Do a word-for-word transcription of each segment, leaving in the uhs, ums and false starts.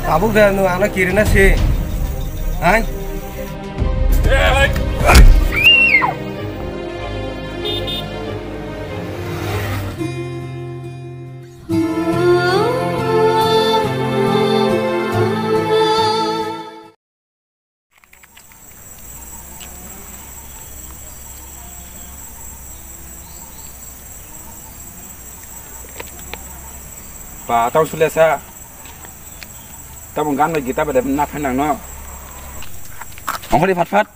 Tabuk da no ano kirina se. Hai? Ba, tau sule sa. Tabung gan bai gita bai na phan nang no. Ongkori phat phat.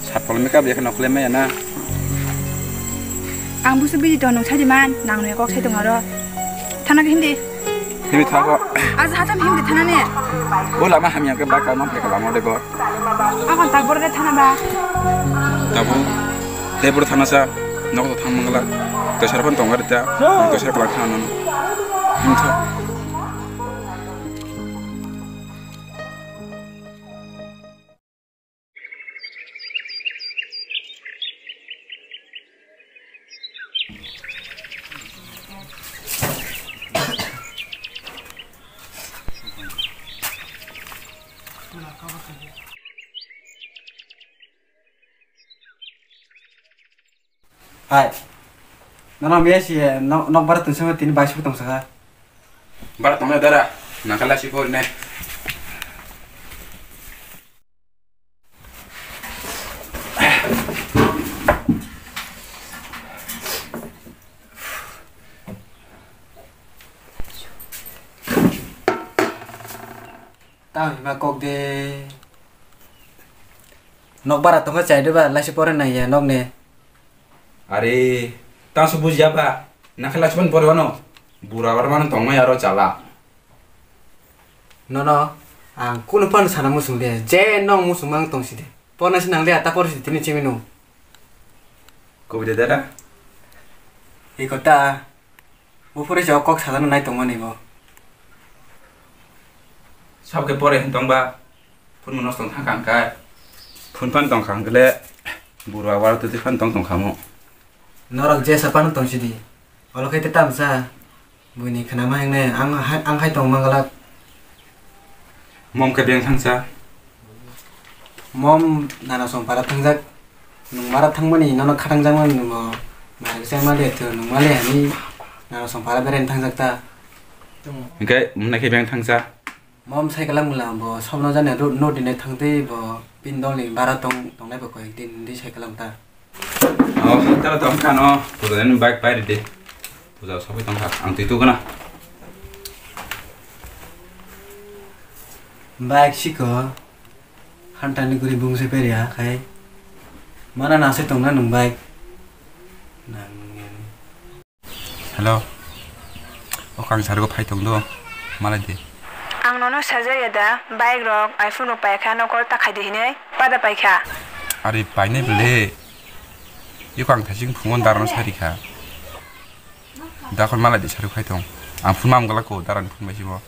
Sat kolom makeup ya kheno khlai maya na. Ang busu biji to nung sadi man, nang nui kok sai tong aro. Thana ke hindi. Hindi tha ko. Aja hacham hindi thana ne. Bo lama hamya ke ba ka man ke lama de ko. Akon tak bor de thana ba. Tabu. De bor thana sa. Nok to thang mangla. Kesar pon tong arita. Kesar kelak thana no. Hindi tha. Hai. Nono miya si nok, nok bara tungsima tini bai suk tong saka. Bara tongna dara, nangkala si por ne. Tamo hima kok de. Nok bara tongkha chai de ba, laisi pore nang ya nok ne. Are, tang su bujiya ba. Nang khe laisi pore wano. Bura bar mano tongmai aro chala. Nono, ang kunu pan sana musung de. Je nong musung mang tong si de. Pona si nang le ata por si tini chiminu. Kobi de dara. Iko ta. Buphuru se o kok sajano nai tongmani bo. Sabo khe pore hwn tongba, phunmo nosto wng thangkha hwnkhai. Phun phan tongkha hwnkhe le, buru awar twi phan tong tongkha mo. Norok jesa phano tong sidi. Olo khe te tamsa. Buini khnama hingne ang hai, ang hai tong manglak. Mom khe beng thangsa. Mom nana song para thangjak. Nwng bara thangmani nono khatangjakmani nwng o narwk chai mali, to nwng mali hani nana song para beraini thangjak ta. Hwnkhe mwnai khe beng thangsa. Mom cycle ang mula bo sobno jani ro-, no dinai thangtwi bo pin dolni bara tong, tongnai bo koi din di cycle ang ta. Oh, tara tong kha no, puja ni bike pai ridi. Puja sobai tong kha, ang twi tu kana. Bike siko. Hantani guri bung se peria khai. Mana nase tongna nung bai. Nang nung yani. Hello. O kang sargo phai tong do. Malai de. Ang nono sajaya da, bike rok, iPhone rok paikha, no call ta khai de hinai, pada paikha. Ari painai bele. Yo kang thasing phungon darno sari kha. Dakhol malai de saru khai tong. Ang phun mam gala ko, darani phun bai si bo.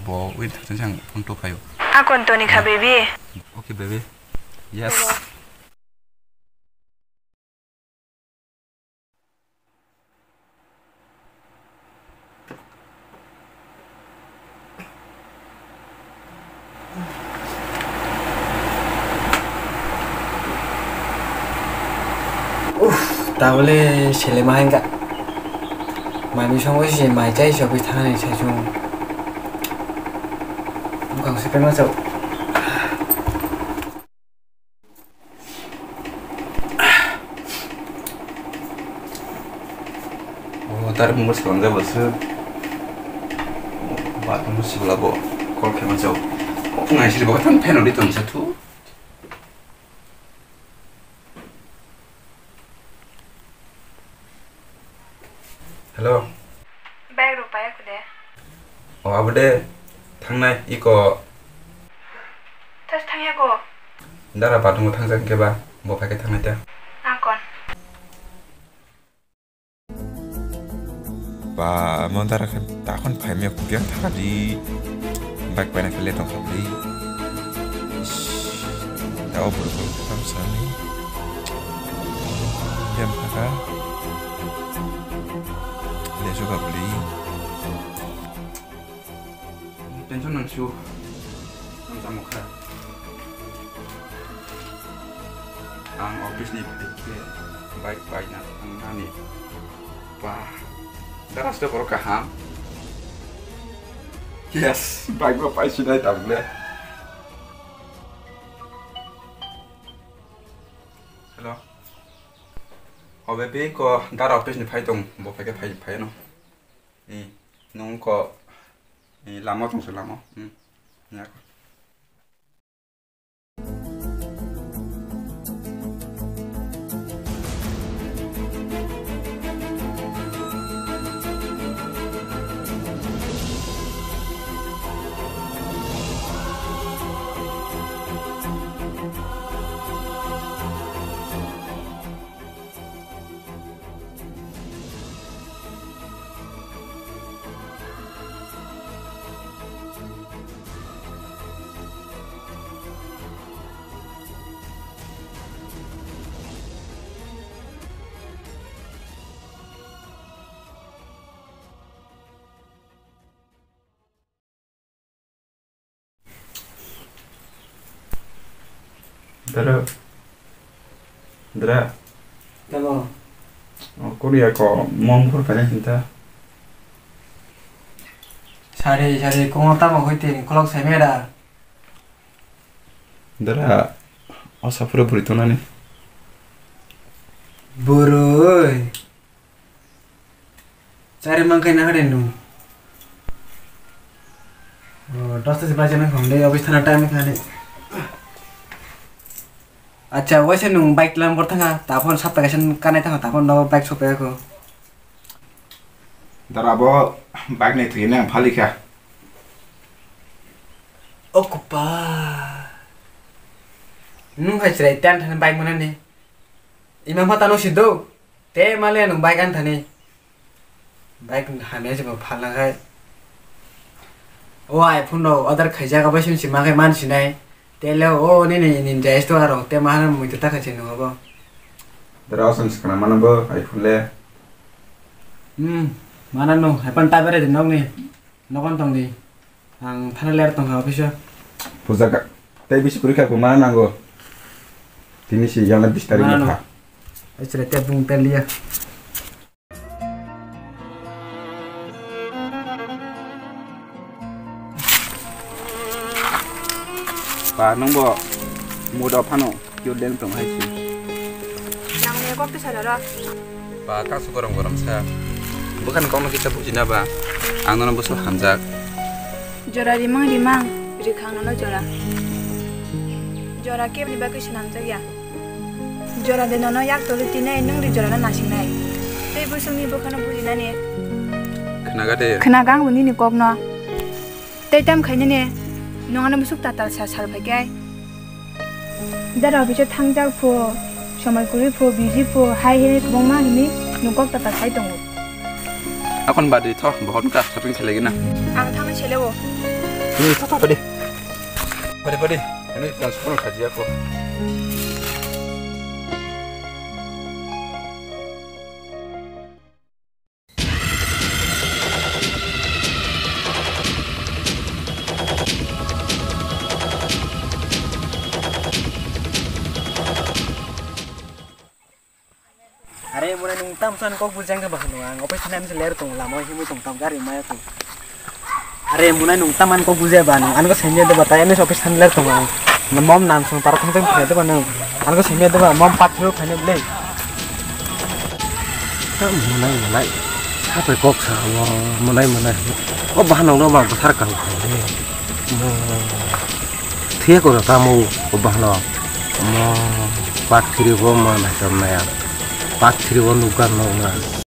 Bo win thakchan sang phone to phaio. Akon toni kha, baby. Okay, baby. Yes. Uff, tabole selema hengka. Mai bisong bai se mai chai se office thani sai chung. Bukang se pema chau. O, tar mungkol swkang jabo se. Ba, tamo sibla bo call khe ma chau. O, ngai siri bo thang fan odi tong sa thu. Hello. Bag rok pai kho de. O abo de thangnai iko. Tas thangya ko. Dara bathroom thangjak khe ba bo phai khe thangnai ta. Akon. Ba, mo dara khe takhon phai me kugyan thadi. Bike paina khe le tong kha bli. Ish, ta o buru buru kam sani. Yan kha. Le juga bli. Tension nang su. Ang tamo kha. Ang office ni bike khe bike paina thangnani. Ba, dara se borok kaham. Yes, bike bo pai sinai tabuk le. Hello. O be ping ko dara office ni phai tong, bo phai khe phai, phai no. Ni, nung ko, ni lama tong se lama. Hmm. Ya ko. Dara. Dara. Tamo. O, Korea ko mong phur paina hinta. Sari, sari, kung tamo hoi tin, kolok sai mera. Dara, o saphure buri tonani. Burui. Chari mankhe na hade nung. O, dosta se baje nang hong de, office thana time kha ni. Acha, waise nung bike lam bor thanga, tapon sapta kaisa kanai thanga, tapon no bike sope ako. Dara bo bike nai thwi nang phali kha. O kupa. Nung hai chrai tan than bike mana ni. Imam hata no sido. Te male nung bike an thani. Bike hamya se bo phalna khai. O iPhone rok order khaijak, abai simi sima khai man sinai. Te le o nini ninja store aro te ma hana mui ta khai se nung abo. Dara osan sikana mano bo iPhone le. Hmm, mana nung, hai pan ta bere di nokni. Nogon tong di. Ang thana ler tong ha office o. Puja ka. Tei bisi kwrwi kha kwma nango. Tini si yang bis tarik. Mana no? Ai chwrai te bung te liya. Pa nungbo mudo phano. Kyo leng tong hai si. Nang ne kok tisa dara. Ba, kasu gorom gorom sa. Bukan kok no kisa bujina ba. Ang nono busu hamjak. Jora rimang rimang, rikhang nono jora. Jora kebni bagwi swnamjak ya. Jora de nono yak tolwi tinai, nung di jora no nasingnai. Tei busungni bukhano bujinani. Khnaga de. Khnaga ang bo nini kok no. Tei tam khainani nung ano musuk tatal sa sal phai khe. Dara office o thangjak pho, somoi kwrwi pho, busy pho, hai hini kwbangma hini nung kok tatal khai tongo. Akon badi tho, bohot ka shopping khelai gina. Ang thangwi sele o. Ni tho tho padi. Padi padi. Ani transfer khajiya ko. Are mwnai nung tam san kok bujang khe bahano ang opai thani amse ler tong lama himui tong tam gari maya tong. Are mwnai nung tam an kok bujai ba nung an ko sengya de ba tai ani office thani ler tong ang. Mom nan sung para thang thang phai de ba nung. An ko sengya de ba mom pat phiro phai ne blei. Mwnai mwnai. Hapai kok sa o mwnai mwnai. O bahanok no ba bwthar kang kang de. Mo. Thia ko tamo o bahanok. Mo. Part three bo ma nai kam nai. Part three bo nukar no na.